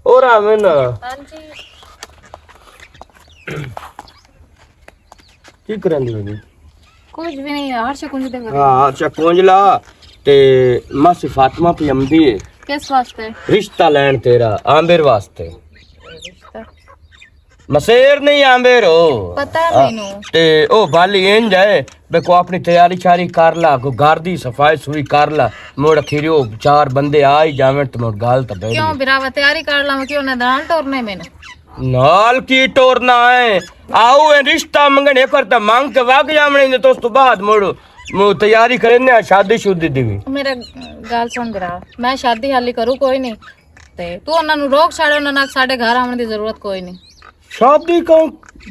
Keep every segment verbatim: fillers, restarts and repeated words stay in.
اور آویں نا۔ ہاں جی۔ کی کرن دی بنی؟ کچھ بھی نہیں، ہر شے کنج دے گھر۔ ہاں، ہر شے کنج لا۔ تے ماسی فاطمہ پی امدی ہے۔ کس واسطے؟ رشتہ لین تیرا، آمبر واسطے۔ رشتہ؟ مسیر نہیں آمبر ہو۔ پتہ ہاں، مینوں۔ تے او بالی انج ہے، بے کو اپنی تیاری چاری کر لا، کو گھر دی صفائی سوئی کر لا۔ مڑ اخیری او چار بندے آ ہی جاون تے مڑ گل تے بہہ کیوں گئی۔ براوا تیاری کر لاواں، کیوں نہ دان ٹورنے مینوں؟ نال کی ٹورنا ہے؟ آؤ اے رشتہ منگن، ایک وار تے منگ کے وگ جاونے نے، تو اس تو بعد مڑ، مڑ تیاری کرنے آ شادی شودی دی بھی۔ میرا گل سن برا، میں شادی حالی کروں کوئی نہیں۔ تے تو انہاں نوں روک چھاڑ، انہاں نال ساڈے گھر آون دی ضرورت کوئی نہیں۔ شادی کیوں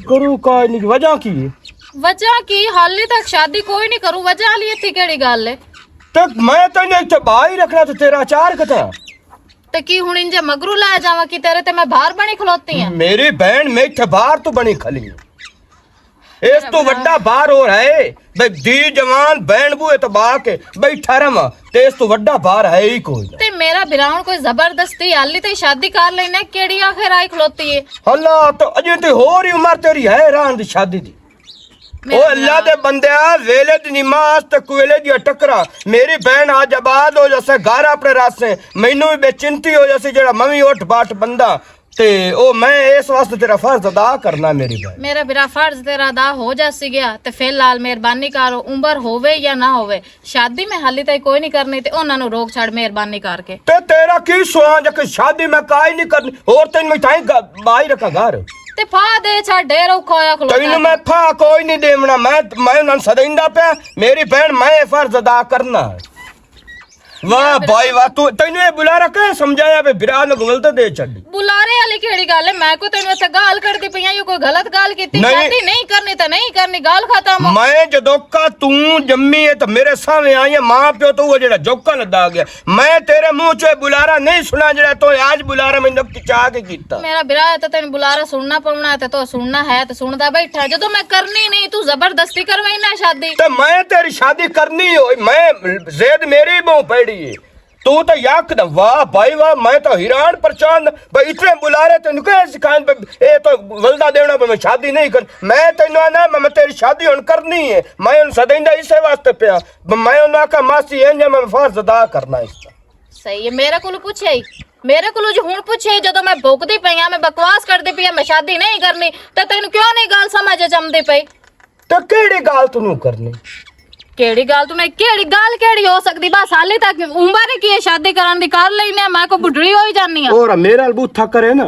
کروں کوئی نہیں؟ وجہ کی ہے؟ وجہ کی؟ حالی تک شادی کوئی نہیں کروں، وجہ حالی اتھی کیڑی گل ہے؟ تے میں تینوں اتھے باہر ہی رکھنا تے تیرا اچار کتھا؟ تے کی ہن انجے مگروں لے جاواں؟ کی تیرے تے میں باہر بنی کھلوتی ہاں؟ میری بہن، میں اتھے باہر تو بنی کھلی ہوں۔ اس تو وڈا بار ہو رہا ہے بھئی، دی جوان بہن بوئے تو با کے بیٹھا رہواں، تے اس تو وڈا بار ہے ہی کوئی نہ۔ تے میرا بھرا ہن کوئی زبردستی آلی تے شادی کر لینا، کیڑی آخر آئی کھلوتی ہے؟ اللہ، تو اجے تے ہور ہی عمر تیری ہے رہن دی شادی دی۔ میرا او اللہ بھرا۔ دے بندیا، ویلے دی نماز تے کوئلے دی ٹکرا۔ میری بہن آج آباد ہو جاسے، گھر اپنے راسے، مینوں بھی بے چنتی ہو جاسی، جڑا میں بھی اٹھ باٹ بندہ۔ تے او میں اس واسطے تیرا فرض ادا کرنا، میری بہن۔ میرا بھرا فرض تیرا ادا ہو جاسی گیا، تے فی الحال مہربانی کرو، عمر ہووے یا نہ ہووے، شادی میں حالی تائی کوئی نہیں کرنی، تے انہاں نوں روک چھڑ مہربانی کر کے۔ تے تیرا کی سوچ ہے کہ شادی میں کائی نہیں کرنی، اور تین میں تھائی گا-، بائی رکھا گھر۔ تے پھا دے چھڑ، ڈھیر اوکھا ہویا کھلوتا تینوں میں پھا کوئی نہیں دیونا، میں، میں انہاں نوں سدیندا پیا، میری بہن، میں اے فرض ادا کرنا۔ واہ بھائی واہ، تو تینوں اے بلارا کہہ سمجھایا بے برا نو گول تے دے چھڈی۔ بلارے والی کیڑی گل ہے؟ میں کو تینوں اتھے گال کردی پئی ہاں، یہ کوئی غلط گال کیتی؟ نہیں۔ شادی نہیں کرنی تے نہیں کرنی، گال ختم۔ میں جدوں کا توں جمی ہے تے میرے سامنے آئی ہے، ماں پیو تو وہ جڑا جوکا لدا گیا۔ میں تیرے منہ چوں اے بلارا نہیں سنا جڑا تو آج بلارا مینوں کچا کے کیتا۔ میرا برا ہے تے تینوں بلارا سننا پونا ہے تے تو سننا ہے تے سندا بیٹھا۔ جدوں میں کرنی نہیں، تو زبردستی کروائی نہ شادی۔ تے میں تیری شادی کرنی ہوئی، میں زید میری بہوں پیڑی ہے۔ تو تے یک دا واہ بھائی واہ، میں تے حیران پریشان، بھائی اتنے بلارے تینوں کہے سکھائیں، بھائی اے تو ولدا دینا، بھائی میں شادی نہیں کر، میں تینوں آنا، میں، میں تیری شادی ہن کرنی ہے، میں ہن سدیندا اسے واسطے پیا، بھائی میں انہاں کا ماسی انج ہے، میں فرض ادا کرنا اس کا۔ صحیح ہے، میرے کولوں پوچھے ہی، میرے کولوں جو ہن پوچھے ہی، جدوں میں بھوکدی پئی ہاں، میں بکواس کردی پئی ہاں، میں شادی نہیں کرنی، تے تینوں کیوں نہیں گل سمجھ اچ آمدی پئی؟ تے کیڑی گل توں کرنی؟ کیڑی گل توں نہیں، کیڑی گل کیڑی ہو سکدی؟ بس حالی تک عمر ہی کی ہے شادی کرن دی، کر لینے آں، میں کوئی بڈھڑی ہوئی جانی ہاں۔ اور میرے ال بوتھا کرے نا،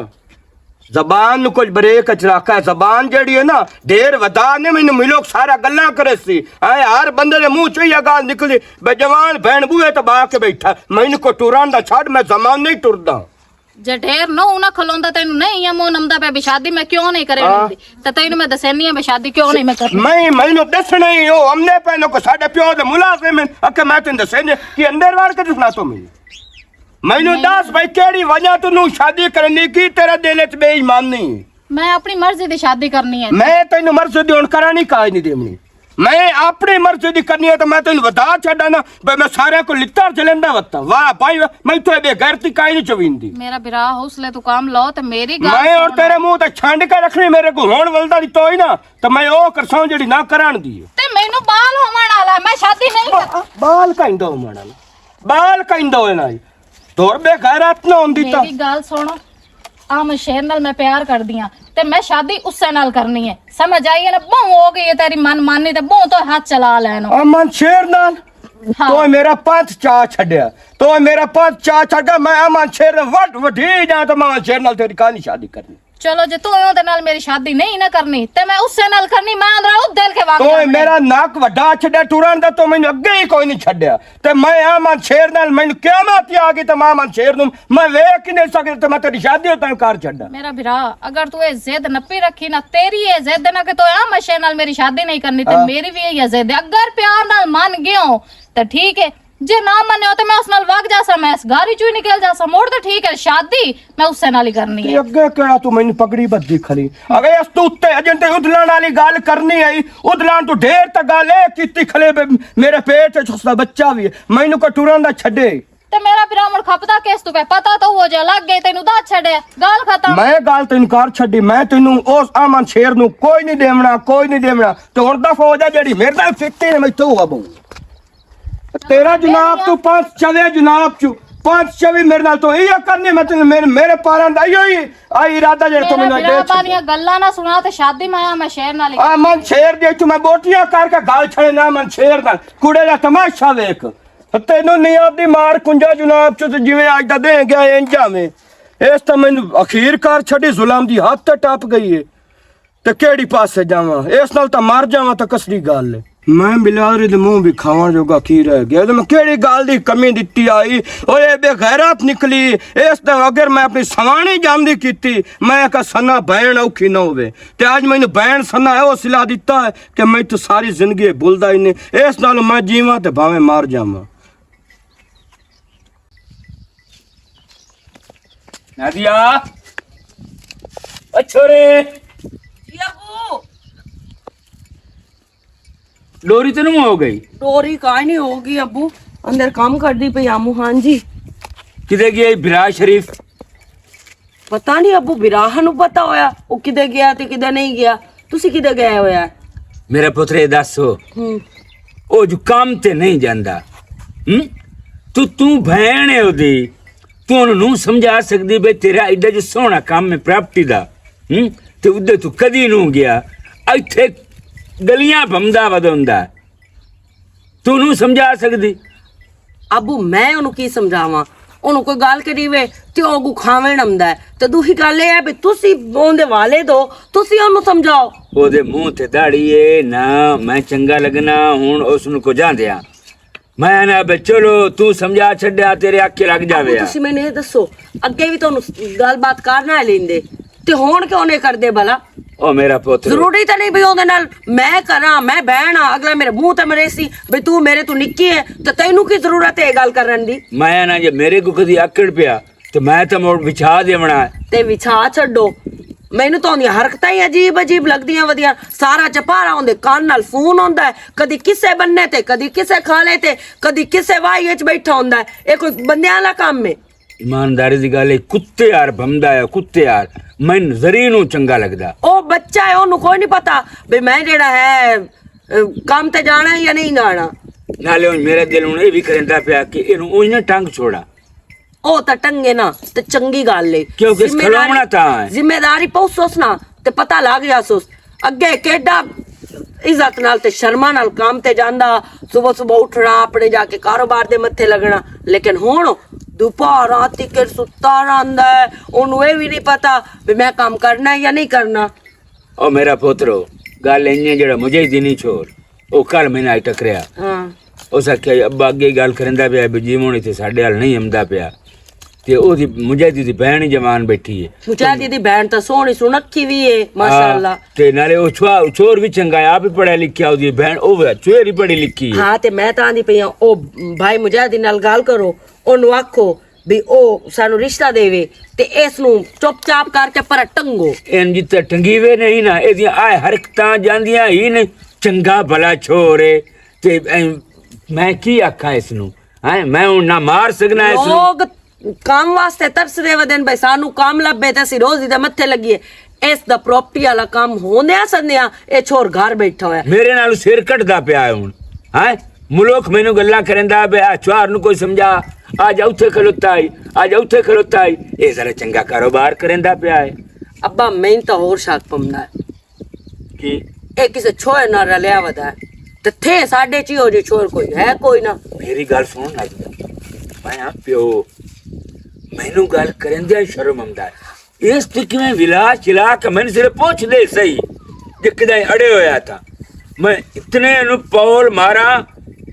زبان نو کچھ بریک اچ رکھا ہے۔ زبان جیڑی ہے نا، دیر ودا نے مینوں ملوک سارا گلاں کرے سی۔ اے ہر بندے دے منہ چوں یہ گل نکلی، بے جوان بہن بوئے تے با کے بیٹھا، مینوں کو ٹران دا چھڈ، میں زمان نہیں ٹردا۔ جے ڈھیر نو نہ کھلوندا، تینوں نہیں یا مون امدا پیا بھی شادی میں کیوں نہیں کرے ہاں۔ لیندی؟ تے تینوں میں دسینی ہاں بھی شادی کیوں نہیں میں کرنی۔ میں، مینوں دسنا ہی، او امنے پینوں کو ساڈے پیو دے ملازم ہیں، اکھے میں تینوں دسینی کہ اندر وڑ کے دسنا تو مینوں۔ مینوں نہیں۔ دس بھائی، کیڑی وجہ تو نوں شادی کرنی کی تیرا دل وچ بے ایمان نہیں؟ میں اپنی مرضی دی شادی کرنی ہے۔ میں تینوں مرضی دی ہن کرانی کاج نہیں دیونی۔ میں اپنی مرضی دی کرنی ہے تے میں تینوں ودا چھڈا نا، بھئی میں سارے کو لتر جلندا وتا۔ واہ بھائی واہ، میں تو بے غیرتی کائی نہیں چویندی۔ میرا برا حوصلے تو کام لو تے میری گل میں اور سن۔ تیرے منہ تے چھنڈ کے رکھنی، میرے کو ہون ولدا دی توئی نا، تے میں او کرساں جڑی نہ کران دی۔ تے مینوں بال ہوون والا، میں شادی نہیں کر- بال کہیں دو مانا نا۔ بال کہیں دو نا۔ تور بے غیرت نہ ہوندی تا۔ میری گل سن، آ میں شیر نال میں پیار کردی ہاں، تے میں شادی اسے نال کرنی ہے۔ سمجھ آئی ہے نا؟ بہوں ہو گئی ہے تیری من مانی، تے بہوں تو ہاتھ چلا لینو۔ امن شیر نال؟ ہاں۔ تو میرا پنت چا چھڈیا، تو میرا پنت چا چھڈا، میں امن شیر نال وڈ وڈی جاں، تو میں امن شیر نال تیری کہانی شادی کرنی۔ چلو، جے تو اوندے نال میری شادی نہیں نہ کرنی، تے میں اسے نال کرنی، میں اندرا او دل کے وانگ تو کرنی۔ میرا ناک وڈا چھڈیا ٹران دا، تو مینوں اگے ہی کوئی نہیں چھڈیا۔ تے میں آ مان شیر نال، مینوں قیامت ہی آ گئی، تے میں آ مان شیر نوں میں ویکھ ہی نہیں سکدا، تے میں تیری شادی اتنا کر چھڈا۔ میرا بھرا، اگر تو اے ضد نپی رکھی نا، تیری اے ضد ہے نا کہ تو آ مان شیر نال میری شادی نہیں کرنی، تے ہاں۔ میری بھی یہی ضد ہے۔ اگر پیار نال مان گیو، تے ٹھیک ہے، جے نہ منیو تے میں اس نال وگ جاسا، میں اس گھر وچوں ہی نکل جاسا۔ مڑ تے ٹھیک ہے، شادی میں اسے نال ہی کرنی تے ہے۔ اگے کہڑا تو مینوں پگڑی بدھی کھڑی؟ اگر اس تو اتے اجن تے ادلان والی گل کرنی ہے، ادلان تو ڈھیر تے گل اے کیتی کھڑے بے، میرے پیٹ وچ اس دا بچہ بھی ہے، مینوں کو ٹرن دا چھڈے۔ تے میرا براہمن کھپدا کس تو پہ؟ پتہ تو ہو جا، لگ گئے تینوں، دس چھڑے، گل ختم۔ میں گل تینوں کر چھڈی، میں تینوں اس امن شیر نوں کوئی نہیں دیونا، کوئی نہیں دیونا۔ تے ہن دفع ہو جا، جڑی میرے نال فکتی نے میں تو ہوا بہو۔ تیرا جناب تو پانچ چوے جناب چو، پانچ چوے میرے نال تو یہ کرنے، میں تینوں میرے، میرے پاراں دا ایہو ہی آئی ارادہ جڑا تو میرا مینوں دے برا چھڈے۔ بالیاں گلاں نہ سنا تے شادی میں آ میں شیر نال ہی آ من شیر دے تو میں بوٹیاں کر کے گل چھڑے نہ من شیر نال۔ کڑے دا تماشا ویکھ۔ تینوں نہیں آدی مار کنجا جناب چ تے جویں اج دا دے گیا انجا میں۔ اس تے مینوں اخیر کر چھڈی، ظلم دی حد تے ٹپ گئی ہے۔ تے کیڑی پاسے جاواں؟ اس نال تاں مر جاواں تاں کسری گل ہے۔ میں بلال دے منہ بھی کھاواں جوگا کی رہ گیا؟ تے میں کیڑی گل دی کمی دتی آئی؟ اوے بے غیرت نکلی۔ اس تے اگر میں اپنی سوانی جاندی کیتی، میں کہا سنا بہن اوکھی نہ ہوے۔ تے اج مینوں بہن سنا ہے، او صلاح دتا ہے کہ میں تو ساری زندگی بھولدا ہی نہیں۔ اس نال میں جیواں تے بھاویں مر جاواں۔ نادیا، او چھوڑے۔ جی ابو۔ ڈوری تے نوں ہو گئی؟ ڈوری کائیں نہیں ہوگی ابو، اندر کام کردی پئی آمو۔ ہاں جی۔ کدے گیا برا شریف؟ پتہ نہیں ابو، برا نوں پتہ ہویا او کدے گیا تے کدے نہیں گیا۔ تسی کدے گئے ہویا؟ میرا پتر، یہ دسو، ہوں۔ او جو کام تے نہیں جاندا، ہوں؟ تو، تو بہن ہے اودی، تو انہوں نوں سمجھا سکدی بے تیرا ایڈا جو سوہنا کام ہے پراپرٹی دا، ہوں؟ تے ادے تو کدی نوں گیا، ایتھے گلیاں بھمدا ودوندا۔ تو نوں سمجھا سکدی؟ ابو، میں اونوں کی سمجھاواں؟ اونوں کوئی گل کری وے تے او اگوں کھاویں آندا ہے۔ تے دوہی گل اے ہے بھی تسی اوندے والد ہو، تسی اونوں سمجھاؤ۔ او دے منہ تے داڑھی اے نا، میں چنگا لگنا، ہن اس نوں کو جاندے آں۔ میں نا بے چلو، تو سمجھا چھڈیا، تیرے آکھے لگ ابو، جاوے آ۔ تسی مینوں اے دسو، اگے وی تانوں گل بات کر نہ لیندے، تے ہن کیوں نہیں کردے بھلا؟ او میرا پتر۔ ضروری تے نہیں بھی اوندے نال میں کراں، میں بہن ہاں، اگلا میرے منہ تے مرے سی، بھی تو میرے تو نکی ہے، تے تینوں کی ضرورت ہے اے گل کرن دی؟ میں نہ جے میرے کو کدی اکڑ پیا، تے میں تے مڑ وچھا دیونا ہے۔ تے وچھا چھڈو۔ مینوں تاں اوندیاں حرکتاں ہی عجیب عجیب لگدیاں ودیاں۔ سارا چپارا اوندے کان نال فون ہوندا ہے، کدی کسے بننے تے، کدی کسے کھالے تے، کدی کسے واہی وچ بیٹھا ہوندا ہے۔ اے کوئی بندیاں والا کام ہے؟ ایمانداری دی گل ہے، کتے یار بھمدا ہے، کتے یار۔ میں زری نوں چنگا لگدا۔ او بچہ ہے، اونوں کوئی نہیں پتا بھی میں جیڑا ہے، اے، کام تے جانا ہے یا نہیں جانا۔ نالے ہن میرا دل ہن اے وی کریندا پیا کہ اینوں اونج نہ ٹنگ چھوڑا۔ او تاں ٹنگے نا، تے چنگی گل ہے۔ کیونکہ اس ذمہ داری، کھلونا تاں ہے۔ ذمہ داری پوسوس نا، تے پتہ لگ جاسوس۔ اگے کیڈا عزت نال تے شرما نال کام تے جاندا، صبح صبح اٹھنا، اپنے جا کے کاروبار دے متھے لگنا، لیکن ہن دوپہر رات تک ستا رہندا ہے، اونوں اے وی نہیں پتا بھی میں کام کرنا ہے یا نہیں کرنا۔ او میرا پوترو، گل اینی ہے، جڑا مجاہدینی چھوڑ، او کل میں نال ٹکریا۔ ہاں۔ اس آکھیا، "ابا اگے گل کریندا پیا، بھی جیون اتھے ساڈے حال نہیں آمدا پیا۔" تے او دی مجاہدی دی بہن ہی جوان بیٹھی ہے۔ مجاہدی دی بہن تاں سوہنی سنکھی وی ہے، ماشاءاللہ۔ ہاں، تے نالے او چھوا-، او چھور وی چنگا ہے، آپ ہی پڑھیا لکھیا، او دی بہن، او وی چھوہر ہی پڑھی لکھی ہے۔ ہاں، تے میں تاں آندی پئی ہاں، او بھائی مجاہدی نال گل کرو، اونوں آکھو بھی او سانوں رشتہ دیوے، تے اس نوں چپ چاپ کر کے پر ٹنگو۔ این جتے ٹنگی وے نہیں نا، اے دیاں آئے حرکتاں جاندیاں ہی نہیں، چنگا بھلا چھوہر ہے، تے ایں میں کی آکھاں اس نوں؟ ہیں، میں ہن نہ مار سکنا اس نوں۔ لوگ کام واسطے ترسدے ودن بھائی، سانوں کام لبھے تے اسی روزی دے متھے لگیے۔ اس دا پراپرٹی والا کام ہوندیا سندیا، اے چھور گھر بیٹھا ہویا۔ میرے نال سر کٹدا پیا ہے ہن۔ ہیں؟ ملوک مینوں گلاں کریندا پیا، چھوار نوں کوئی سمجھا، آج اوتھے کھلوتا ہی، آج اوتھے کھلوتا ہی۔ اے ذرا چنگا کاروبار کریندا پیا ہے۔ ابا، میں تاں ہور شک پمدا ہے۔ کی؟ اے کسے چھوہر نال رلیا ودا ہے۔ تے تھے ساڈے چ ہو جے چھوہر کوئی ہے کوئی نہ۔ میری گل سن لگ جا۔ میں آں پیو، مینوں گل کریندے شرم آندا ہے۔ اس تے کیویں ولا چلا کے مینوں صرف پوچھ دے سہی، جے کدے اڑے ہویا تھا۔ میں اتنے نو پول مارا،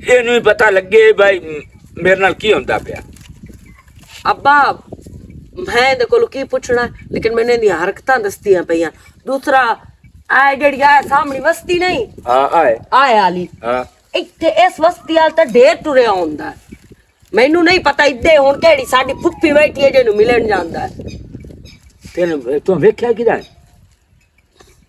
اینوں ہی پتہ لگے بھائی میرے نال کی ہوندا پیا۔ ابا، میں دے کولوں کی پوچھنا ہے، لیکن میں نے دی حرکتاں دستیاں پئیاں۔ دوسرا، اے جڑی اے سامنی وستی نہیں؟ ہاں، آئے۔ آئے آلی۔ ہاں۔ ایتھے اس وستی آل تاں ڈھیر ٹریا ہوندا ہے۔ مینوں نہیں پتہ ادے ہن کیڑی ساڈی پھپھی بیٹھی ہے جینوں ملن جاندا ہے۔ تینوں، توں ویکھیا کدا ہے؟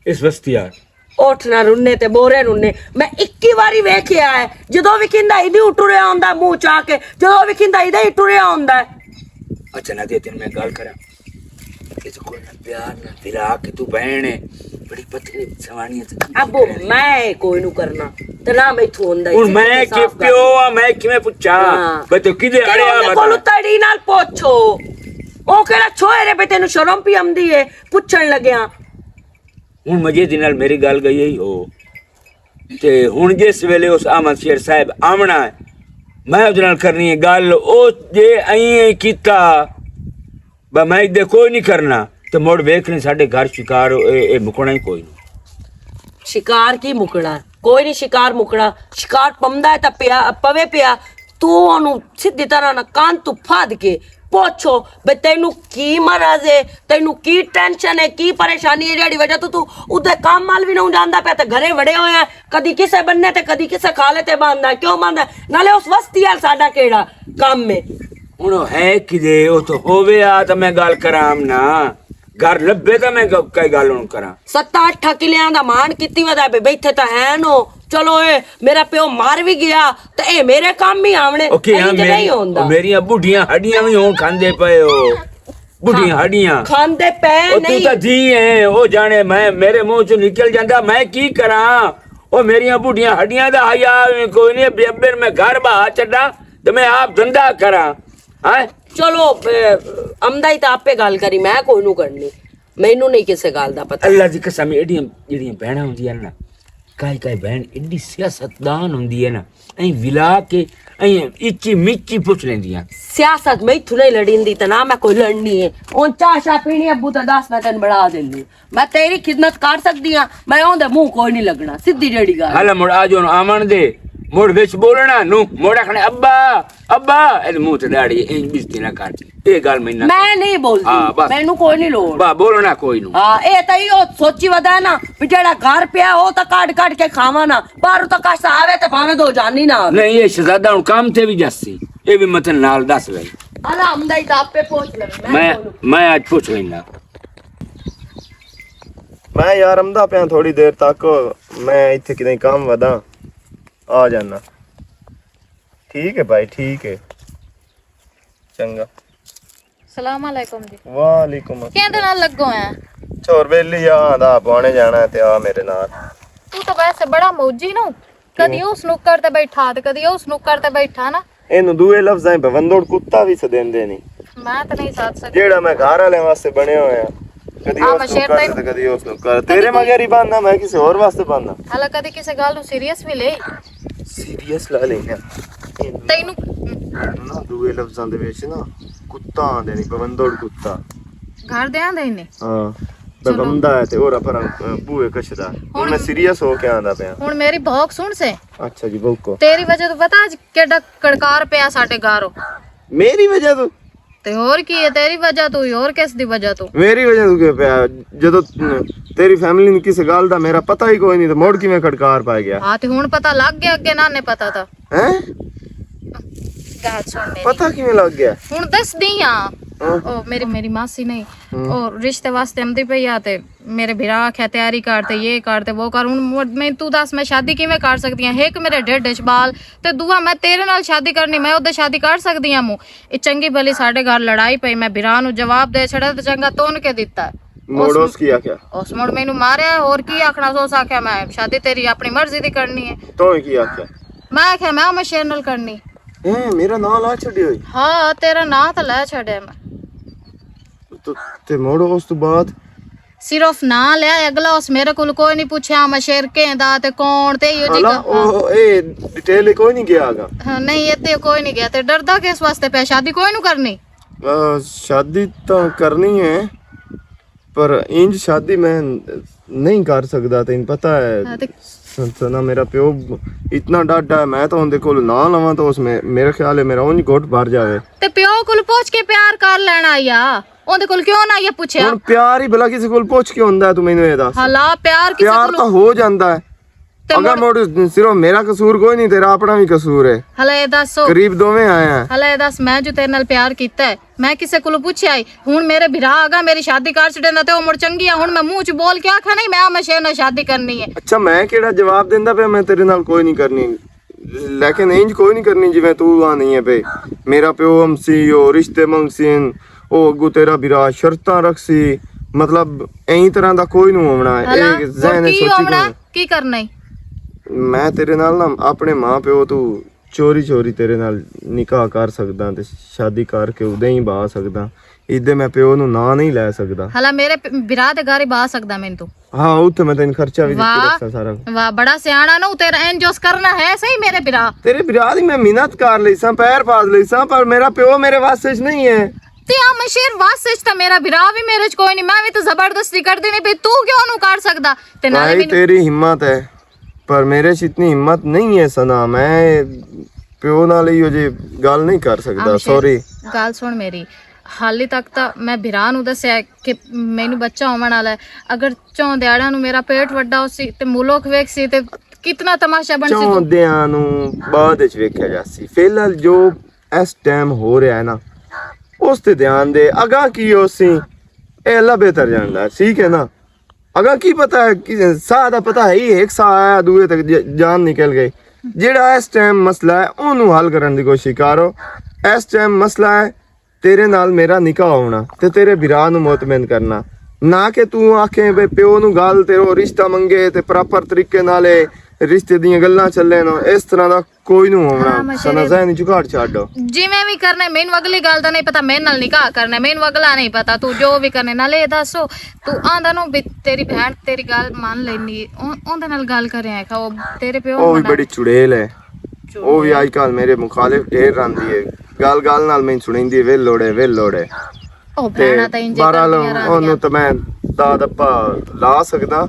اس وستی آل۔ اوٹھ نہ رنے تے بورے رنے۔ میں اکی واری ویکھیا ہے، جدوں وی کھیندا ایدی ٹریا ہوندا منہ چا کے، جدوں وی کھیندا ایدے ہی ٹریا ہوندا ہے۔ اچھا نادیا، تین میں گل کراں، اے تو کوئی نہ پیار نہ دلا کے تو بہن ہے، بڑی پتلی سوانی ہے۔ ابو، میں کوئی نو کرنا، تے نہ میں تھوں ہوندا ہے۔ ہن میں کی پیو آ، میں کیویں پچھاں؟ بے تو کدے اڑیا بتا؟ تڑی نال پوچھو، او کیڑا چھوئے رے بے، تینوں شرم پی آمدی ہے پچھن لگیا۔ ہن مجے دی نال میری گل گئی ہی ہو۔ تے ہن جس ویلے اس احمد شیر صاحب آونا ہے، میں اودے نال کرنی ہے گل۔ او جے ایں ایں کیتا، با میں دے کوئی نہیں کرنا، تے مڑ ویکھ لیں ساڈے گھر شکار اے، اے مکنا ہی کوئی نہیں۔ شکار کی مکنا؟ کوئی نہیں شکار مکنا۔ شکار پمدا ہے تا پیا، پوے پیا۔ تو انہوں سدھی طرح نہ کان تو پھاد کے پوچھو، بے تینوں کی مرض ہے، تینوں کی ٹینشن ہے، کی پریشانی ہے، جیڑی وجہ تو تو ادھے کام مال بھی نہ جاندا پیا تے گھرے وڑے ہوئے ہیں، کدی کسے بننے تے کدی کسے کھالے تے باندا ہے، کیوں باندا ہے؟ نالے اس وستی آل ساڈا کیڑا کام ہے؟ ہن او ہے کدے، او تو ہووے آ تے میں گل کراں نا۔ گھر لبھے تے میں گ-، کئی گل ہن کراں۔ ستاں اٹھاں کلیاں دا مان کیتی ودا پے، بیٹھے تاں ہے نو۔ چلو اے میرا پیو مر وی گیا تے اے میرے کم ہی آونے۔ او کی ہاں، اینج میری-، نہیں ہوندا۔ او میریاں بڈھیاں ہڈیاں وی ہون کھاندے پئے ہو۔ بڈھیاں ہاں۔ ہڈیاں۔ کھاندے پئے او تو نہیں۔ تاں جی ہے، او جانے میں، میرے منہ چوں نکل جاندا، میں کی کراں؟ او میریاں بڈھیاں ہڈیاں دا حیا وی کوئی نہیں، بیبر میں گھر بہا چھڈاں تے میں آپ دھندا کراں۔ ہاں؟ چلو، اے، امدا ہی تاں آپے گل کری، میں کوئی نو کرنی۔ مینوں نہیں کسے گل دا پتہ۔ اللہ دی قسم، ایڈیاں جیڑیاں بہناں ہوندیاں نا، کائی کائی بہن ایڈی سیاستدان ہوندی ہے نا، ایں ولا کے، ایں اچی مچی پوچھ لیندیاں۔ سیاست میں اتھوں نہیں لڑیندی تے نہ میں کوئی لڑنی ہے۔ ہن چاہ شاہ پینی ابو تے دس، میں تینوں بنا دیندی۔ میں تیری خدمت کر سکدی ہاں، میں اوندے منہ کوئی نہیں لگنا، سدھی جیڑی گل۔ ہلا مڑ آ جو آون دے، مڑ وچ بولنا نو، مڑ آکھنا، "ابا، ابا"، اے منہ تے داڑھی، ایں بزتی نہ کر۔ اے گل میں نہ میں نہیں بولدی، ہاں، بس۔ مینوں کوئی نہیں لوڑ۔ با، بولنا کوئی نو۔ ہاں، اے تاں ایہو سوچی ودا ہے نا، بھی جیڑا گھر پیا، او تاں کڈ کڈ کے کھاواں نا، باہروں تاں کس آوے تے بھاویں دو جانی نہ آوے۔ نہیں، اے شہزادہ ہن کام تے وی جاسی، اے وی متن نال دس لے۔ الحمد ہی تاں آپے پوچھ لے، میں میں، کون؟ میں اج پوچھ لینا۔ میں یار امدا پیاں، تھوڑی دیر تک میں ایتھے کدے کام ودا، آ جانا۔ ٹھیک ہے بھائی، ٹھیک ہے۔ چنگا۔ السلام علیکم جی۔ وعلیکم السلام۔ کہندے نال لگو ہے؟ چھور بیلی آ، آندا پوانے جانا ہے تے آ میرے نال۔ تو تو ویسے بڑا موجی نو، کدی اس نکر تے بیٹھا تے کدی اس نکر تے بیٹھا نا۔ اینوں دوئے لفظاں پہ وندوڑ کتا وی سدیندے نہیں۔ میں تے نہیں سد سکدی۔ جیڑا میں گھر والے واسطے بنیا ہویا، کدی آ، اس میں نکر تے کدی اس نکر۔ تیرے مگر ہی بننا، میں کسے ہور واسطے بننا۔ حالا کدی کسے گل نو سیریس وی لے۔ سیریس لا لینا۔ تینوں نا دوئے لفظاں دے وچ نا کتا آندے نہیں، بوندڑ کتا۔ گھر دے آندے ہی نہیں۔ ہاں۔ چلو۔ بمدا ہے تے اور پر بوئے کشدا۔ ہن میں سیریس ہو کے آندا پیا۔ ہن میری بھوک سن سے۔ اچھا جی، بھوکو۔ تیری وجہ تو پتا اج کیڈا کڑکار پیا ساڈے گھر۔ میری وجہ تو؟ تے ہور کی ہے، تیری وجہ تو ہی، ہور کس دی وجہ تو؟ میری وجہ تو کیوں پیا؟ جدوں تیری فیملی نے کسے گل دا میرا پتہ ہی کوئی نہیں، تے مڑ کیویں کھڑکار پا گیا؟ ہاں، تے ہن پتہ لگ گیا، اگے نہ نے پتہ تھا۔ ہیں؟ گل سن میری۔ پتہ کیویں لگ گیا؟ ہن دس دی ہاں۔ ہاں۔ او میری، میری ماسی نہیں، ہوں۔ او رشتے واسطے آمدی پئی آ تے میرے بھرا آکھیا، "تیاری کر تے یہ کر تے وہ کر۔" ہن مو-، میں، تو دس، میں شادی کیویں کر سکدی ہاں؟ ایک میرے ڈھڈ اچ بال، تے دوا میں تیرے نال شادی کرنی، میں اودے شادی کر سکدی ہاں مو؟ اے چنگی بھلی ساڈے گھر لڑائی پئی، میں بھرا نو جواب دے چھڑا تے چنگا تون کے دتا۔ موڑ اس اس کی آکھیا؟ اس مڑ مینوں ماریا، اور کی آکھنا سو، اس آکھیا، "میں شادی تیری اپنی مرضی دی کرنی ہے۔" تو کی آکھیا؟ میں آکھیا، "میں میں شیر نال کرنی۔" اے، میرا نام لا چھڈی ہوئی۔ ہاں، تیرا نام تے لے چھڈیا میں۔ تو تے موڑ اس تو بعد؟ صرف نہ لیا، اگلا اس میرے کول کوئی نہیں پوچھیا، میں شیر کہیں دا تے کون تے ایہو جی ہاں، گل۔ او، اے ڈیٹیل کوئی نہیں گیا گا۔ ہاں، نہیں، اے تے کوئی نہیں گیا۔ تے ڈردا کس واسطے پیا؟ شادی کوئی نو کرنی؟ آ، شادی تاں کرنی ہے، پر انج شادی میں نہیں کر سکدا، تینوں پتہ ہے۔ ہاں، تے سن-، سنا میرا پیو اتنا ڈاڈا ہے، میں تو اوندے کول نہ لواں تو اس میں، میرے خیال ہے میرا اونج گھٹ بھر جاوے۔ تے پیو کول پوچھ کے پیار کر لینا یا؟ اوندے کول کیوں نہ یہ پوچھیا؟ ہن پیار ہی بھلا کسی کول پوچھ کے ہوندا ہے، تو مینوں یہ دس۔ ہلا، پیار کسی پیار کول تاں ہو جاندا ہے۔ تے اگا مڑ۔ موڑ، صرف میرا قصور کوئی نہیں، تیرا اپنا بھی قصور ہے۔ ہلا اے دس۔ قریب دوویں آیا ہے۔ ہلا اے دس، میں جو تیرے نال پیار کیتا ہے، میں کسے کولوں پوچھیا ہی؟ ہن میرے بھرا اگا میری شادی کر چھڈیندا تے او مڑ چنگی آ۔ ہن میں منہ چ بول کے آکھاں نہیں، میں آ مشیر نال شادی کرنی ہے۔ اچھا، میں کیڑا جواب دیندا پیا، میں تیرے نال کوئی نہیں کرنی۔ لیکن انج کوئی نہیں کرنی جویں تو آ نہیں ہے پے۔ میرا پیو ہم سی، او رشتے منگ سی، او اگو تیرا بھرا شرطاں رکھ سی۔ مطلب، این طرح دا کوئی نہیں ہونا۔ ہلا، اے ذہن ہن وچ کی سوچی ہونا؟ کوئی۔ کی کرنا ہے؟ میں تیرے نال نا اپنے ماں پیو تو چوری چوری تیرے نال نکاح کر سکدا تے شادی کر کے ادے ہی بہا سکدا۔ ادے میں پیو نو نہ نہیں لے سکدا۔ ہلا میرے پ-، برا تے گھر ہی بہا سکدا مین تو۔ ہاں، اتھے میں تین خرچہ بھی دتی واہ، رکھساں سارا۔ واہ، بڑا سیانا نا، تیرا انجوز کرنا ہے صحیح میرے برا۔ تیرے برا دی میں منت کر لئی ساں، پیر پاس لئی ساں، پر میرا پیو میرے واسطے چ نہیں ہے۔ تے آ مشیر واسطے چ تا میرا برا بھی میرے چ کوئی نہیں، میں بھی تو زبردستی کر دینی پئی، تو کیوں نو کر سکدا؟ تے نالے بھائی، مینوں تیری ہمت ہے، پر میرے چ اتنی ہمت نہیں ہے سنا، میں پیو نال ایہو جی گل نہیں کر سکدا، آ مشیر، سوری۔ گل سن میری، حالی تک تا میں بھرا نو دسیا کہ مینوں بچہ ہون والا ہے۔ اگر چون دیاڑا نو میرا پیٹ وڈا ہو سی تے ملک ویکھ سی تے کتنا تماشا بن سی۔ چون دیاں نو بعد وچ ویکھیا جا سی۔ فی الحال جو اس ٹائم ہو رہا ہے نا، اس تے دھیان دے۔ اگاں کی ہو سی، اے اللہ بہتر جاندا ہے، ٹھیک ہے نا؟ اگاں کی پتہ ہے، کہ ساہ دا پتہ ہے ہی، ایک ساہ آیا، دوئے تک ج-، جان نکل گئی۔ جیڑا اس ٹائم مسئلہ ہے، اونوں حل کرن دی کوشش کرو۔ اس ٹائم مسئلہ ہے، تیرے نال میرا نکاح ہونا تے تیرے بھرا نو مطمئن کرنا، نہ کہ تو آکھیں بے پیو نو گل تے او رشتہ منگے تے پراپر طریقے نال اے رشتے دیاں گلاں چلے نو۔ اس طرح دا کوئی نو ہونا۔ ہاں، مشہور سنا ہے۔ ذہنی جگاڑ چھڈ دو۔ جویں وی کرنا ہے، مینوں اگلی گل دا نہیں پتا، میرے نال نکاح کرنا ہے، مینوں اگلا نہیں پتا، تو جو وی کرنے نال اے دسو، تو آندا نو بھی تیری بہن تیری گل مان لینی، اون-، اوندے نال گل کرے آکھا، او تیرے پیو او نو وی نہ بڑی چڑیل ہے۔ او وی چڑیل۔ اج کل میرے مخالف ڈھیر راندی ہے۔ گل گل نال میں سنیندی ہے، "ویل لوڑے، ویل لوڑے۔" او تے بہنا تاں انجے بہرحال کردیاں راندیاں۔ اونوں تے میں داد اپا لا سکدا،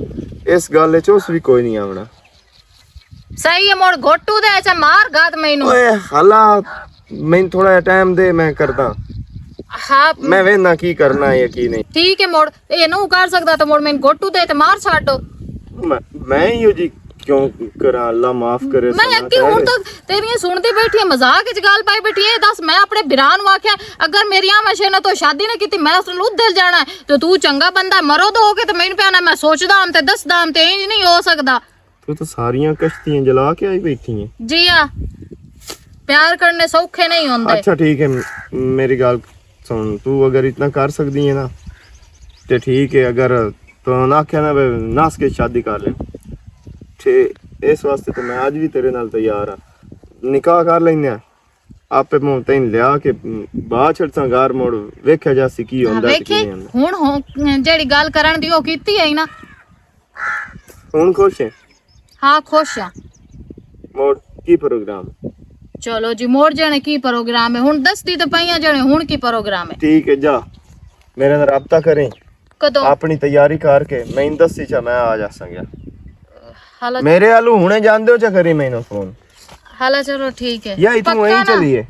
اس گل وچ اس وی کوئی نہیں آونا۔ صحیح ہے، مڑ گھوٹو دے چا مار گات مینوں۔ اوئے ہلا، میں تھوڑا جہا ٹائم دے، میں کردا۔ ہاں۔ میں وینا کی کرنا ہے یا کی نہیں۔ ٹھیک ہے، مڑ اے نو کر سکدا تے مڑ میں گھوٹو دے تے مار چھڈو۔ میں، میں ہی ہو جی، کیوں کراں؟ اللہ معاف کرے، میں سنا اگے ہن خیر۔ تک تیریاں سنتی بیٹھی ہاں، مذاق وچ گل پائی بیٹھی ہے۔ دس، میں اپنے بھرا نوں آکھیا، اگر میری آ مشے نہ تو شادی نہ کیتی، میں اس نال ادھر جانا ہے۔ تو تو چنگا بندہ، مرو دو ہو کے تے مینوں پیانا، میں سوچدا ہم تے دسدا ہم تے انج نہیں ہو سکدا۔ تو تو ساریاں کشتیاں جلا کے آئی بیٹھی ہیں۔ جی ہاں، پیار کرنے سوکھے نہیں ہوندے۔ اچھا ٹھیک ہے، م-، میری گل سن، تو اگر اتنا کر سکدی ہے نا، تے ٹھیک ہے، اگر تو نہ آکھیا نا، بے نس کے شادی کر لے۔ ٹھیک، اس واسطے تو میں اج بھی تیرے نال تیار ہاں، نکاح کر لینے ہاں۔ آپے موں تین لیا کے باہر چھڑساں گار مڑ، ویکھیا جا سی کی ہوندا تے کی ویکھے نہیں ہوندا۔ ہن ہو-، جیڑی گل کرن دی او کیتی ہے نا۔ ہن خوش ہے؟ ہاں، خوش ہاں۔ موڑ کی پروگرام؟ چلو جی، موڑ جانے کی پروگرام ہے؟ ہن دسدی تے پئیاں جانے، ہن کی پروگرام ہے؟ ٹھیک ہے، جا میرے نال رابطہ کریں۔ کدوں؟ اپنی تیاری کر کے میں دسی چا، میں آ جا سنگیا۔ حالا میرے آلو ہنے جاندے ہو چا کری میں فون؟ حالا چلو ٹھیک ہے۔ یا اتوں پکا وہیں نا؟ چلیے۔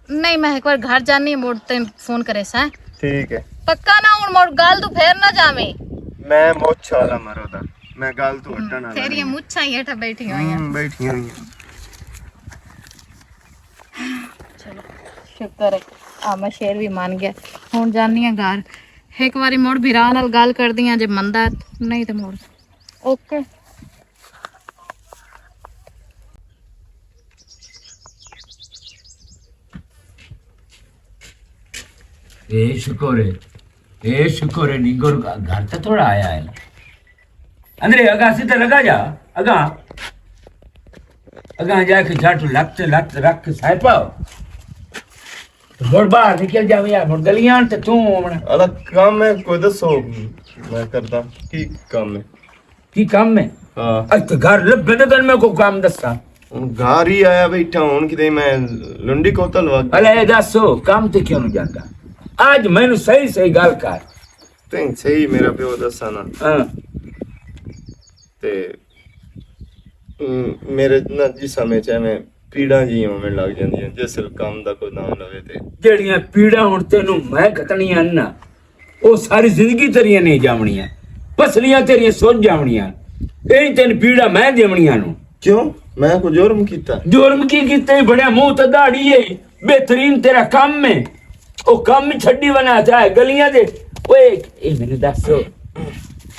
نہیں، میں ایک بار گھر جانی، موڑ تے فون کرے سا۔ ٹھیک ہے۔ پکا نا، ہن موڑ گل تو پھر نہ جاویں۔ میں مچھ والا مرو دا، میں گل تو ہٹن والا تیری نہیں۔ مچھاں ہی ہٹا بیٹھی ہوئی ہیں۔ ہوں، بیٹھی ہوئی ہیں۔ چلو، شکر ہے، آ میں شیر بھی مان گیا۔ ہن جانی ہاں گھر، ایک باری موڑ بھرا نال گل کر دیاں، جے مندا ہے، نہیں تے موڑ۔ اوکے۔ اے شکر ہے، اے شکر ہے، نینگر گھر تے تھوڑا آیا ہے۔ اندرے اگاں سیدھا لگا جا، اگاں، اگاں جا کے جھٹ لت تے لت رکھ کے سائے پاؤ۔ تے مڑ باہر نکل جاویں یار، مڑ گلیاں تے توں آونا۔ الا کام ہے کوئی دسو، میں کردا۔ کی کام ہے؟ کی کام ہے؟ ہاں۔ اج تے گھر لبے تے تن میں کو کام دساں۔ ہن گھر ہی آیا بیٹھا، ہن کدے میں لنڈی کوتل وگ۔ الا اے دسو، کام تے کیوں نہیں جاندا؟ اج مینوں صحیح صحیح گل کر۔ تیں صحیح میرا پیو دسا نا۔ ہاں۔ تے، ام، میرے نہ جسم وچ ایویں پیڑاں جیاں ہوون لگ جاندیاں، جس ویلے کم دا کوئی نام لوے تے۔ جیڑیاں پیڑاں ہن تینوں میں کتنیاں نا، او ساری زندگی تیریاں نہیں جاونیاں، پسلیاں تیریاں سوچ جاونیاں۔ اے تین پیڑا میں دیونیاں نو۔ کیوں؟ میں کوئی جرم کیتا؟ جرم کی کیتا؟ بڑیا منہ تے داڑھی ہے، بہترین تیرا کم ہے۔ او کم ہی چھڈی بنا چاہے گلیاں دے۔ اوئے، اے میرے دس،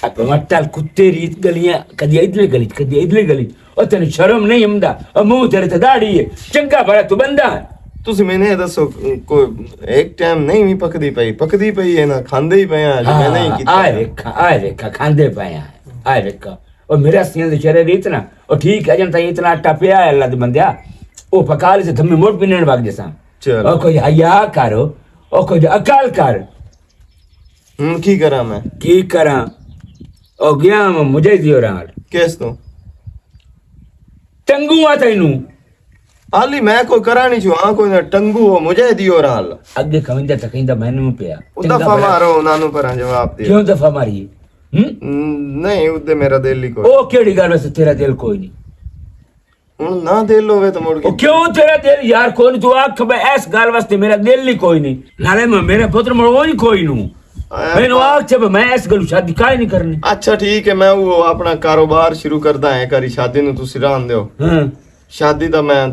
اپنا ٹل کتے ریت گلیاں، کدی ادھر گلی، کدی ادھر گلی۔ او تینوں شرم نہیں ہوندا؟ او منہ تیرے تے داڑھی ہے، چنگا بڑا تو بندہ ہے۔ تسی میں نے دسو، کوئی ایک ٹائم نہیں وی پکدی پئی، پکدی پئی ہے نا، کھاندے ہی پئے ہیں، جو میں نہیں کیتا۔ آئے ویکھا، آئے ویکھا، کھاندے پئے ہیں، آئے ویکھا۔ او میرا سیاں دے چہرے ریت نا، او ٹھیک ہے، جن تائیں اتنا آٹا پیا ہے اللہ دے بندیا، او پکا لے تے دھمے موٹ پینن وگ جساں۔ چلو۔ او کوئی حیا کرو، او کوئی عقل کر۔ ہن کی کراں میں؟ کی کراں؟ او گیا میں مجھے دیو رال۔ کس تو؟ ٹنگو آ تینوں۔ حالی میں کوئی کراں نہیں چھو، ہاں کوئی نہ ٹنگو ہو، مجھے دیو رال۔ اگے کھویندا تکیندا مینوں پیا۔ او چنگا دفعہ بڑا۔ مارو، انہاں نوں پراں جواب دیو۔ کیوں دفعہ ماری؟ ہم؟ نہیں، اودے میرا دل ہی کوئی۔ او کیڑی گل واسطے تیرا دل کوئی نہیں؟ ہن نہ دل ہوے تے مڑ کے او کیوں تیرا دل یار کوئی نہیں؟ تو آکھ میں اس گل واسطے میرا دل ہی کوئی نہیں۔ نالے میں میرے پتر مڑ وہ نہیں کوئی نو۔ آیا مینوں با- آکھ چے میں اس گل شادی کائے نہیں کرنی۔ اچھا ٹھیک ہے، میں وہ اپنا کاروبار شروع کردا ہے، کری شادی نو تسی رہن دیو۔ ہاں۔ شادی دا میں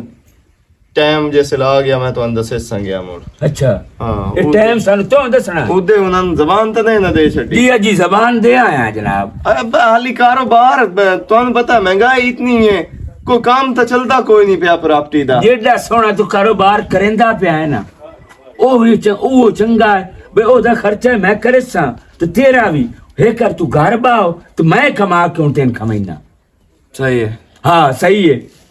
ٹائم جس لا گیا، میں تانوں دسے سنگیا مڑ۔ اچھا۔ ہاں، یہ او ٹائم سانوں تو دسنا۔ اودے انہاں نوں زبان تے نہیں نہ دے چھڈی۔ جی، جی، زبان دے آیا جناب۔ ابا، حالی کاروبار، ب-، تانوں پتہ مہنگائی اتنی ہے، کوئی کام تے چلدا کوئی نہیں پیا پراپرٹی دا۔ جیڑا سونا تو کاروبار کریندا پیا ہے نا، او وی چ-، او چنگا ہے۔ بے او دا خرچہ میں کرساں، تے تیرا وی۔ ہے کر تو گھر باو، تے میں کما کے ہن تین کمائنا۔ صحیح ہے۔ ہاں، صحیح ہے۔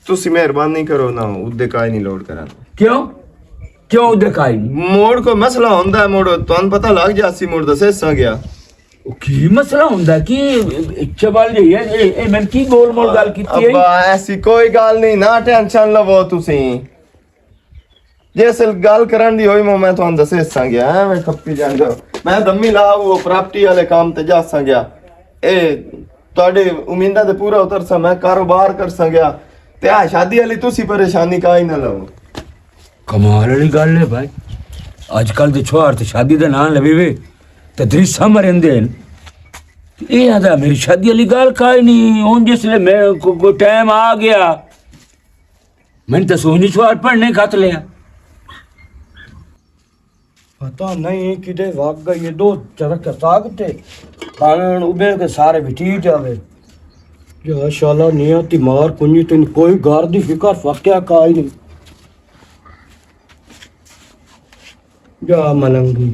تسی مہربانی کرو نا، اودے کائی نہیں لوڈ کرن۔ کیوں؟ کیوں اودے کائی نہیں؟ موڑ کوئی مسئلہ ہوندا ہے، موڑ تانوں پتہ لگ جاسی، موڑ دسے سا گیا۔ او کی مسئلہ ہوندا ہے؟ کی چبل جی ہے؟ اے، اے میں کی گول مول گل کیتی ہے؟ ابا، ایسی کوئی گل نہیں، نہ ٹینشن لو تسی۔ جے اصل گل کرن دی ہوئی، میں، میں تہانوں دسے ساں گیا، ایویں کھپی جان جاؤ۔ میں دمی لا، وہ پراپرٹی والے کام تے جا ساں گیا۔ اے تہاڈے امیداں تے پورا اتر ساں، میں کاروبار کر ساں گیا۔ تے آ شادی والی تسی پریشانی کائی نہ لو۔ کمال والی گل ہے بھائی، اج کل دے چھوہر تے شادی دا نام لوی وے تے دریسا مرندے ہن۔ اے آدا میری شادی والی گل کائی نہیں، ہن جس لے میں کو، کو ٹائم آ گیا، میں تے سوچنی چھوار پڑھنے خط لیا۔ پتہ نہیں کدے وگ گئی، دو چرک ساگ تے پاویں ہن ابے کے سارے وٹی جاوے۔ یا شالا نیا تی مار کنجی، تین کوئی گھر دی فکر فقیا کائی نہیں۔ یا ملنگی۔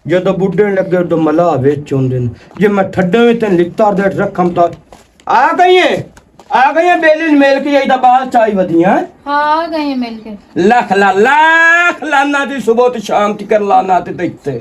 جدوں بڈھے لگے، ادوں ملاح وچ ہوندے نے۔ جے میں ٹھڈے وچ تین لتاں دے رکھم تاں آ گئی ہے، آ گئی ہے بیلی میل کے، ایدا بال چائی ودیاں۔ ہاں، آ گئی ہے مل کے۔ لکھ لا-، لکھ لانا دی صبح تے شام تکر لانا تے دیتے۔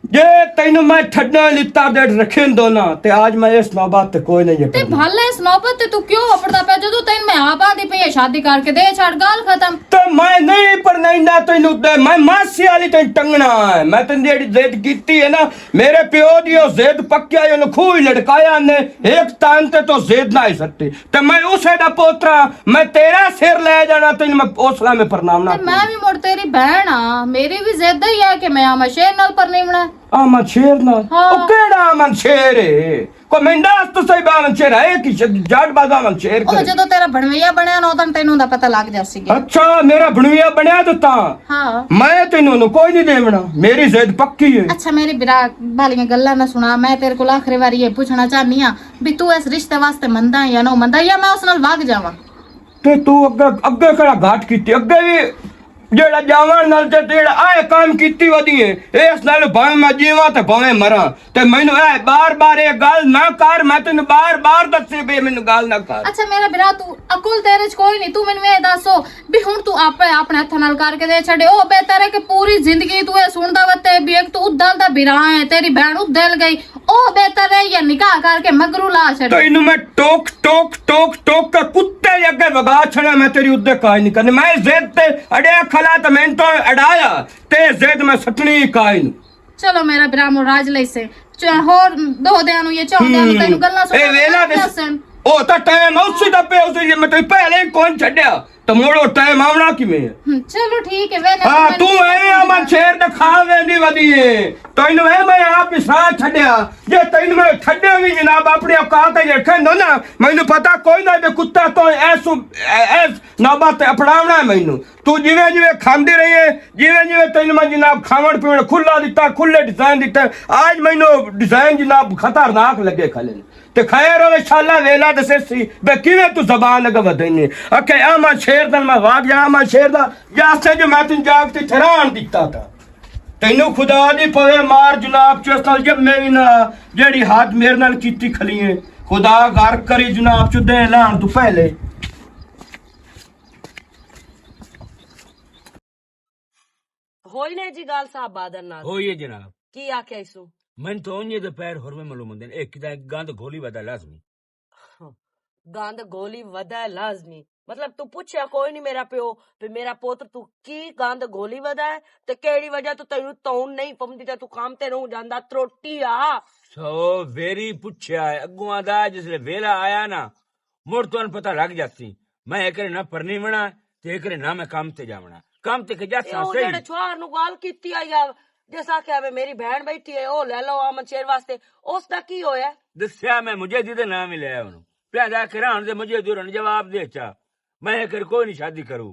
جے تینوں میں ٹھڈا لتاں دے رکھن دو نا، تے آج میں اس نوبت تے کوئی نہیں تے یقین۔ بھلا اس نوبت تے تو کیوں اپڑدا پیا؟ جدوں تین میں آپ آدھی پئی ہے، شادی کر کے دے چھڑ، گل ختم۔ تے میں نہیں پڑھنا اندا تینوں، تے میں ماسی والی تین ٹنگنا ہے۔ میں تین جیڑی ضد کیتی ہے نا، میرے پیو دی او ضد پکیا ہے، انہوں کھوہ ہی لڑکایا نے، ایک تان تے تو ضد نہ ہی سکتی۔ تے میں اسے دا پوترا، میں تیرا سر لے جانا، تین میں اس لامے پرنام نہ تے میں بھی مڑ تیری بہن ہاں، میری بھی ضد ہی ہے کہ میں آما شیر نال پرنیونا۔ آمن شیر نال؟ ہاں۔ او کیڑا آمن شیر ہے؟ کوئی منڈا اس تو صحیح آمن شیر ہے کہ ش-، جاٹ باز آمن شیر او کرے؟ جدوں تیرا بنویا بنیا نا، ادوں تینوں دا پتہ لگ جاسی گیا۔ اچھا، میرا بنویا بنیا تو تاں۔ ہاں۔ میں تینوں نو کوئی نہیں دیونا، میری ضد پکی ہے۔ اچھا، میری برا بالیاں گلاں نہ سنا، میں تیرے کول آخری واری یہ پوچھنا چاہنی ہاں بھی تو اس رشتے واسطے مندا ہے یا نو مندا، یا میں اس نال وگ جاواں؟ تے تو اگے، اگے کڑا گھاٹ کیتی، اگے بھی جیڑا جاون نال تے جیڑا آئے کام کیتی ودی ہے، اے اس نال بھاویں میں جیواں تے بھاویں مراں۔ تے مینوں اے بار بار اے گل نہ کر، میں تینوں بار بار دسے پئی، مینوں گل نہ کر۔ اچھا میرا برا، تو عقل تیرے چ کوئی نہیں، تو مینوں اے دسو بھی ہن تو آپ اپنے ہتھاں نال کر کے دے چھڈے، او بہتر ہے کہ پوری زندگی تو اے سندا وتے بھی ایک تو ادل دا برا ہے، تیری بہن ادل گئی، او بہتر ہے یا نکاح کر کے مگرو لا چھڈے۔ تینوں میں ٹوک ٹوک ٹوک ٹوک کے کتے دے اگے وگا چھڑا، میں تیری ادے کاج نہیں کرنی۔ میں ضد تے اڑیا کھلا تے میں تو اڑایا، تے ضد میں سٹنی کاج نو۔ چلو میرا برا مو راج لئی سے۔ چا-، ہور دو دیاں نو یہ چاہندے نو تینوں گلاں سنا اے ویلا دے۔ او تا ٹائم اسی دا پے، اسی میں تینوں پہلے ہی کون چھڈیا۔ تے مڑ او ٹائم آونا کیویں ہے؟ ہم، چلو ٹھیک ہے، ویلے ہاں، تو ایویں آ من شیر دے کھا ویندی تینوں اے میں آپ اسرا چھڈیا۔ جے تینوں میں چھڈیا وی جناب، اپنی اوقات تے رکھے نہ نا، مینوں پتا کوئی نہ، بے کتا تو ایس، ایس نوبت تے اپناونا ہے مینوں۔ تو جویں جویں کھاندی رہی ہے، جویں جویں تینوں میں جناب کھاون پیون کھلا دتا، کھلے ڈیزائن دتا۔ آج مینوں ڈیزائن جناب خطرناک لگے کھلے نے۔ تے خیر، او انشاءاللہ ویلا دسے سی بے کیویں تو زبان اگے ودھنی۔ اکھے احمد شیر دا میں واگ جا، احمد شیر دا جاسے جو میں تین جاگ تے تھران دتا تھا۔ تینوں خدا دی پوے مار جناب چو، اصل جب میں وی نہ جیڑی حد میرے نال کیتی کھلی ہے۔ خدا غرق کری جناب چو دے لان تو پہلے۔ ہوئی نے جی گل صاحب بادر نال؟ ہوئی ہے جناب۔ کی آکھیا ایسو؟ من تو اونجے دے پیر ہور میں معلوم ہوندے نے۔ ایک کدا گند گھولی ودا لازمی۔ گند گھولی ودا ہے لازمی؟ مطلب تو پوچھیا کوئی نہیں میرا پیو، پہ میرا پوتر تو کی گند گھولی ودا ہے؟ تے کیڑی وجہ تو تینوں تون نہیں پمدی تے تو کام تے رہوں جاندا تروٹی آ؟ سو ویری پوچھیا ہے، اگوں آندا ہے، جس لے ویلا آیا نا، مڑ تو ان پتہ لگ جاسی۔ میں ایک نہ پرنی ونا، تے ایک نہ میں کام تے جاونا۔ کام تے کہ اے جاساں او صحیح۔ جڑے چھوار نو گل کیتی آ یا جس آکھیا وے میری بہن بیٹھی ہے، او لے لو آمن شیر واسطے، اس دا کی ہویا؟ دسیا میں مجھے جدے نام ہی لے آونو۔ پیا جا کے رہن دے مجھے دورن جواب دے چا۔ میں ایک کوئی نہیں شادی کروں۔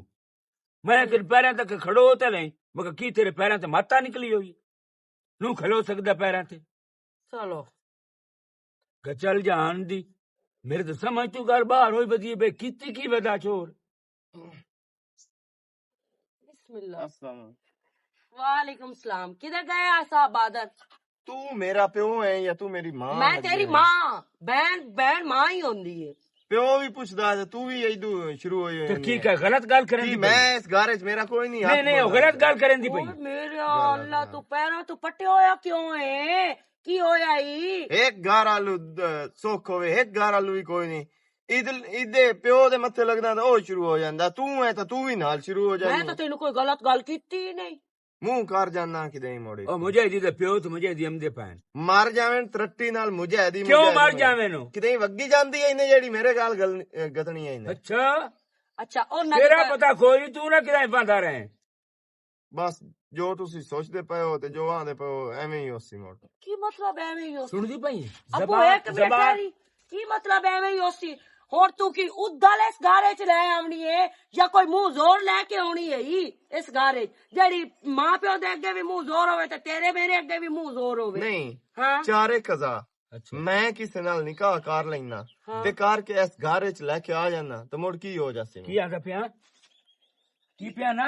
میں ایک پیراں تک کھڑو تے نہیں، مگر کی تیرے پیراں تے ماتا نکلی ہوئی؟ نو کھلو سکدا پیراں تے؟ چلو۔ گچل جان دی۔ میرے تو سمجھ تو گل باہر ہوئی بدی بے کیتی کی ودا چور۔ بسم اللہ۔ السلام علیکم۔ وعلیکم السلام۔ کدھر گئے آ صاحب بادر؟ تو میرا پیو ہے یا تو میری ماں میں لگی تیری ہے؟ ماں، بہن، بہن ماں ہی ہوندی ہے۔ پیو بھی پوچھدا تے تو بھی ایدو شروع ہوئی ہوئی تے کی ہے۔ کہہ، غلط گل کرن کی دی پئی؟ میں اس گھر وچ میرا کوئی نہیں، نہیں، آپ نہیں، وہ بول غلط رہے۔ گل کرن دی پئی۔ اوہ میرے اللہ، تو پیروں تو پٹے ہویا کیوں ہے؟ کی ہویا ای؟ ایک گھر آلو، آ، سکھ ہوئے، ایک گھر آلو بھی کوئی نہیں۔ عید، عید دے پیو دے متھے لگدا تے او شروع ہو جاندا۔ تو ہے تے تو بھی نال شروع ہو میں جانی۔ تو تینوں کوئی غلط گل کیتی ہی نہیں۔ منہ کر جانا کدے ہی موڑے۔ او مجاہدی دے پیو تے مجاہدی ہم دے پین۔ مر جاویں ترٹی نال مجاہدی، کیوں مجاہدی مر مجاہدی۔ جاویں نو؟ کدے ہی وگی جاندی ہے انہیں جیڑی میرے گال گل-، گتنی ہے انہیں۔ اچھا۔ اچھا، او نہ تیرا پتہ کوئی نہیں، تو نہ کدے باندا رہے۔ بس جو تسی سوچدے پئے ہو تے جو آندے پئے ہو، ایویں ہی ہوسی موڑ۔ کی مطلب ایویں ہی ہوسی؟ سن دی پئی؟ ابو، زبان، ایک منٹ زبان۔ ٹھہری۔ کی مطلب ایویں ہی ہوسی؟ ہن تو کی ادھل اس گھر وچ لے آونی ہے یا کوئی منہ زور لے کے آونی ہے ہی اس گھر وچ؟ جیڑی ماں پیو دے اگے بھی منہ زور ہوے تے تیرے میرے اگے بھی منہ زور ہوے۔ نہیں، ہاں۔ چارے قضا۔ اچھا۔ میں کسے نال نکاح کر لینا، ہاں۔ تے کر کے اس گھر وچ لے کے آ جانا، تے مڑ کی ہو جاسی؟ کی آندا پیا؟ کی پیا نا؟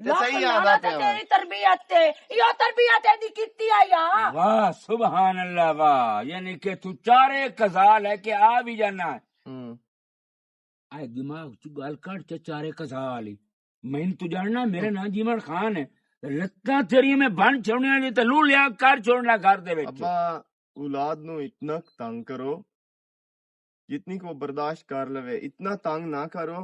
تے صحیح آندا پیا۔ تیری تربیت تے، ایہو تربیت ایندی کیتی آ یا؟ واہ، سبحان اللہ، واہ۔ یعنی کہ تو چارے قضا لے کے آ بھی جانا ہے۔ ہوں۔ اے دماغ چ گل کڈ تے چارے قضا والی۔ میں تو جاننا، میرا نام جیمن خان ہے۔ لتاں تیری میں بن چھوڑنیاں نے تے لو لیا کر چھوڑنا گھر دے وچ۔ ابا، اولاد نو اتنا تنگ کرو، جتنی کو برداشت کر لوے، اتنا تنگ نہ کرو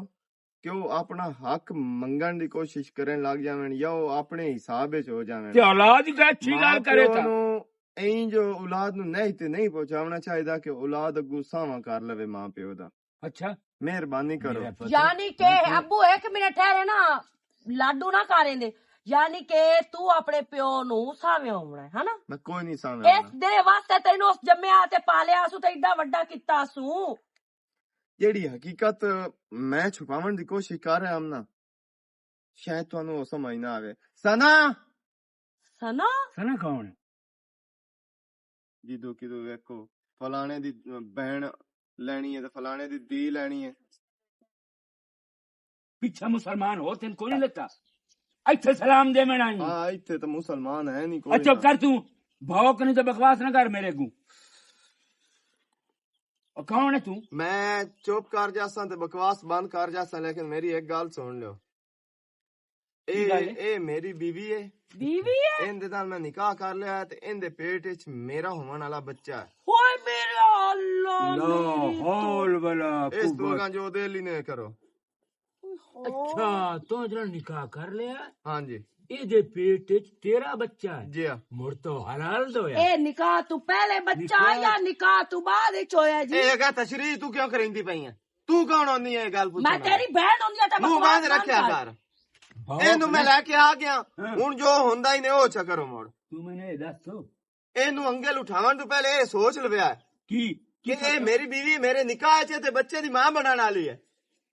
کہ وہ اپنا حق منگن دی کوشش کرن لگ جاون یا وہ اپنے حساب وچ ہو جاون۔ تے اولاد کی اچھی ماں گل کرے پیو تا۔ نو، این جو اولاد نو نہیں تے نہیں پہنچاونا چاہیدا کہ اولاد اگوں ساواں کر لوے ماں پیو دا۔ اچھا۔ مہربانی کرو۔ میرا پتر۔ یعنی کہ ابو، ایک منٹ ٹھہرے نا، لاڈو نہ کریں دے۔ یعنی کہ تو اپنے پیو نو ساویں ہونا ہے، ہے نا؟ میں کوئی نہیں ساویں اس ہونا۔ دے واسطے تینوں اس جمعہ تے پالیا، سو تے ایڈا وڈا کیتا سو۔ جیڑی حقیقت میں چھپاون دی کوشش کر رہا ہوں نا، شاید تانوں او سمجھ نہ آوے۔ ثنا! ثنا؟ ثنا کون ہے؟ جدوں کدوں ویکھو، فلانے دی بہن لینی ہے تے فلانے دی دھی لینی ہے۔ پچھا مسلمان ہو، تین کوئی نہیں لتا۔ ایتھے سلام دے میں آئی ہوں۔ ہاں، ایتھے تو مسلمان ہے نہیں کوئی اچھا، نہ۔ کر توں، بھوک نہیں تے بکواس نہ کر میرے کو۔ او کون ہے توں؟ میں چپ کر جاساں تے بکواس بند کر جاساں، لیکن میری ایک گل سن لو۔ اے، کی گل ہے؟ اے میری بیوی ہے۔ بیوی ہے؟ ایندے نال میں نکاح کر لیا ہے تے ایندے پیٹ وچ میرا ہوون والا بچہ ہے۔ اوئے میرا اللہ، لا میری تو حول ولا اس تو قوت۔ اگاں جو دل ہی نہ کرو۔ اچھا، تو جڑا نکاح کر لیا؟ ہاں جی۔ اے دے پیٹ وچ تیرا بچہ ہے؟ جی ہاں۔ مڑ تو حلال دے ہویا۔ اے نکاح تو پہلے بچہ نکاح یا نکاح تو بعد وچ ہویا جی؟ اے اگا تشریح تو کیوں کریندی پئی ہے؟ تو کون ہوندی ہے گل پوچھنا؟ میں تیری بہن ہوندی ہے تے منہ بکواس بند نہ رکھیا کر۔ کر۔ بہت اینو میں نے لے کے آ گیا۔ ہاں۔ ہن جو ہوندا ہی نے او اچھا کرو مڑ۔ تو میں نے یہ دس تو۔ اینوں انگل اٹھاون تو پہلے یہ سوچ لویا ہے کی؟ کہ یہ میری بیوی میرے نکاح چ تے بچے دی ماں بنان والی ہے۔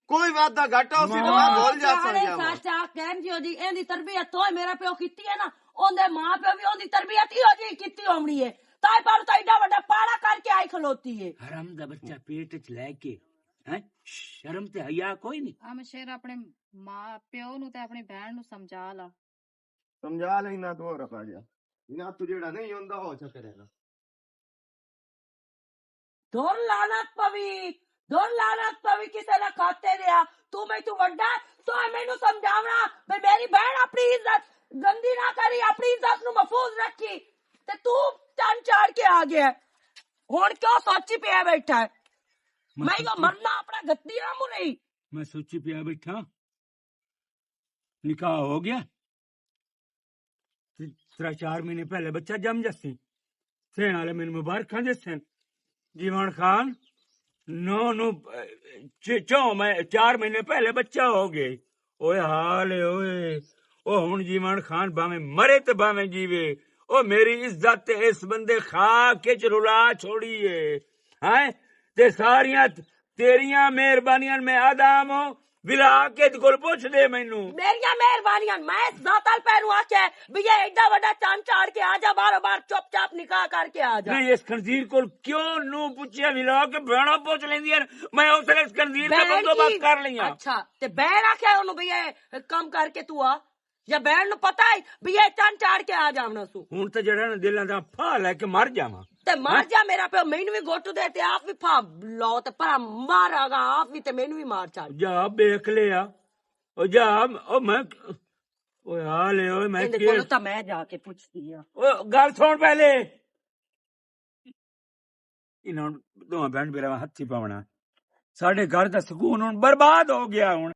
کوئی وعدہ گھاٹا اسی تے میں بھول جا سکیا واں۔ سچ آ کہن جی، او جی، ایندی تربیت تو میرا پیو کیتی ہے نا، اوندے ماں پیو بھی اوندی تربیت ہی ہو جی کیتی ہومنی ہے۔ تائیں پر تو ایڈا وڈا پاڑا کر کے آئی کھلوتی ہے۔ حرام دا بچہ پیٹ وچ لے کے، ہیں؟ شرم تے حیا کوئی نہیں۔ ہم شیر اپنے ماں پیو نو تے اپنی بہن نو سمجھا لا۔ سمجھا لینا تو رکھا جا۔ انہاں تو جیڑا نہیں ہوندا، او چا کرے گا۔ دور لعنت پوی، دور لعنت پوی کسے نہ کھاتے دیا۔ تو میں تو وڈا، تو میں نو سمجھاونا، بھئی میری بہن اپنی عزت گندی نہ کری، اپنی عزت نو محفوظ رکھی۔ تے تو چن چاڑ کے آ گیا۔ ہن کیوں سوچی پیا بیٹھا ہے؟ میں میں تو سوچی مرنا اپنا گتی نہ مرئی۔ میں سوچی پیا بیٹھا، نکاح ہو گیا۔ تے ترا چار مہینے پہلے بچہ جم جسی۔ سین والے مینوں مبارکاں دسن۔ جیوان خان، نو، نو، چ-، چوں میں، چار مہینے پہلے بچہ ہو گئے۔ اوئے حال اے اوئے۔ او ہن جیوان خان باویں مرے تے باویں جیوے۔ او میری عزت تے اس بندے خاک وچ رلا چھوڑی اے۔ ہیں؟ تے ساریاں تیریاں مہربانیاں، میں آدھا آمو، ولا کے تے کول پوچھ دے مینوں۔ میریاں مہربانیاں، میں اس ذات ال پیروں آکھیا ہے، بھی یہ ایڈا وڈا چن چاڑ کے آ جا، بارو بار چپ چاپ نکاح کر کے آ جا۔ نہیں، اس خنزیر کول کیوں نو پوچھیا، ولا کے بہنا پوچھ لیندی ہے، میں اس نے اس خنزیر کا بہن بندوبست کی کر لیا۔ اچھا، تے بہن آکھیا انہوں بھی یہ کم کر کے تو آ، یا بہن نو پتہ ہے بھی یہ چن چاڑ کے آ جاونا سو۔ ہن تے جڑا نا دلاں دا پھا لے کے مر جاواں۔ تے مر جا میرا پیو، مینوں وی گھٹ دے تے آپ وی پھا لو تے پرا مار آگا، آپ وی تے مینوں وی مار چل۔ جا بیک لیا۔ او جا، او میں، او حال اے، او میں ایندے کی کولوں تاں میں جا کے پوچھدی آں۔ او گل سن پہلے۔ انہاں دوواں بہن بھراواں ہتھی پاونا۔ ساڈے گھر دا سکون ہن برباد ہو گیا ہن۔